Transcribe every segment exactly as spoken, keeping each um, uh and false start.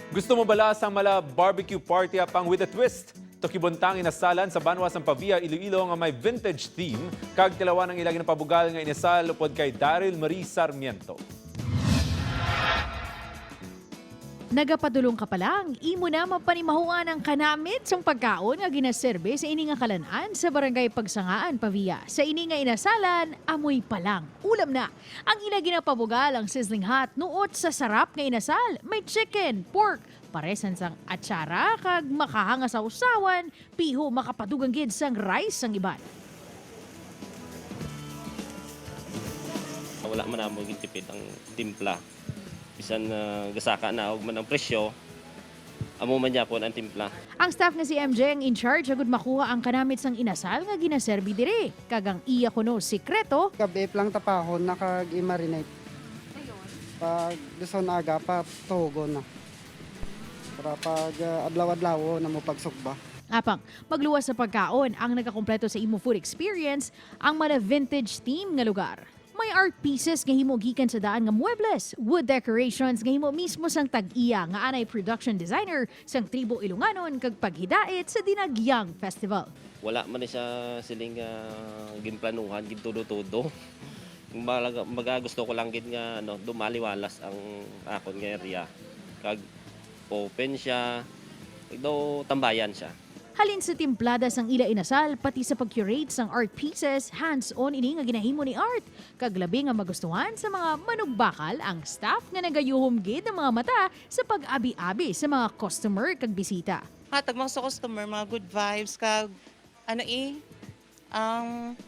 Gusto mo bala sang mala barbecue party apang with a twist? Tukibuntang inasalan sa banwa sang Pavia, Iloilo nga may vintage theme, kag tilawan ang ila ginapabugal nga inasal upod kay Daryl Marie Sarmiento. Nagapadulong ka pa lang, imo na mapanimahuan ang kanamit sang pagkaon nga ginaserbe sa ini nga kalan-an sa Barangay Pagsangaan, Pavia. Sa ini nga inasalan, amoy pa lang, ulam na. Ang ila ginapabugal ang sizzling hot nuot sa sarap nga inasal. May chicken, pork, paresan sang atsara, kag makahanga sa usawan, piho makapadugang gid sang rice sang iban. Wala man namo gintipid ang timpla. Bisan uh, gasaka na og man ang presyo, amo man gyapon ang timpla. Ang staff nga si M J ang in charge agud makuha ang kanamit sang inasal nga ginaserbi diri, kag ang iya kuno sikreto. Gabi lang tapahon na kag i-marinate. Pag gusto na aga pa, tuhugon na. Para pag uh, adlaw-adlaw na mo pagsugba. Apang magluwas sa pagkaon ang nagakompleto sa imo food experience, ang mga vintage theme nga lugar. May art pieces nga himo gikan sa daan nga muebles, wood decorations nga himo mismo sang tag-iya nga anay production designer sang Tribo Ilonganon kag paghidait sa Dinagyang Festival. Wala man ni siya siling uh, ginplanuhan gid todo-todo. Malaga, maga gusto ko lang gid nga ano, dumaliwalas ang akon nga area kag open siya, daw tambayan siya. Halin sa timplada sang ila inasal, pati sa pag-curate sang art pieces, hands-on ini nga ginahimo ni Art. Kag labi nga magustuhan sa mga manugbakal ang staff nga nagayuhom gid ang mga mata sa pag-abi-abi sa mga customer kag bisita. Hatag man sa customer mga good vibes kag ano eh, ang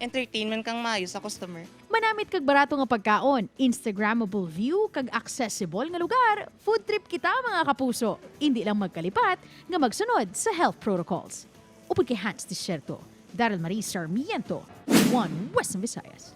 entertainment kang maayo sa customer. Manamit kag barato nga pagkaon, Instagrammable view kag accessible nga lugar. Food trip kita, mga kapuso. Indi lang magkalipat nga magsunod sa health protocols. Upod kay Hans Desierto, Daryl Marie Sarmiento, One Western Visayas.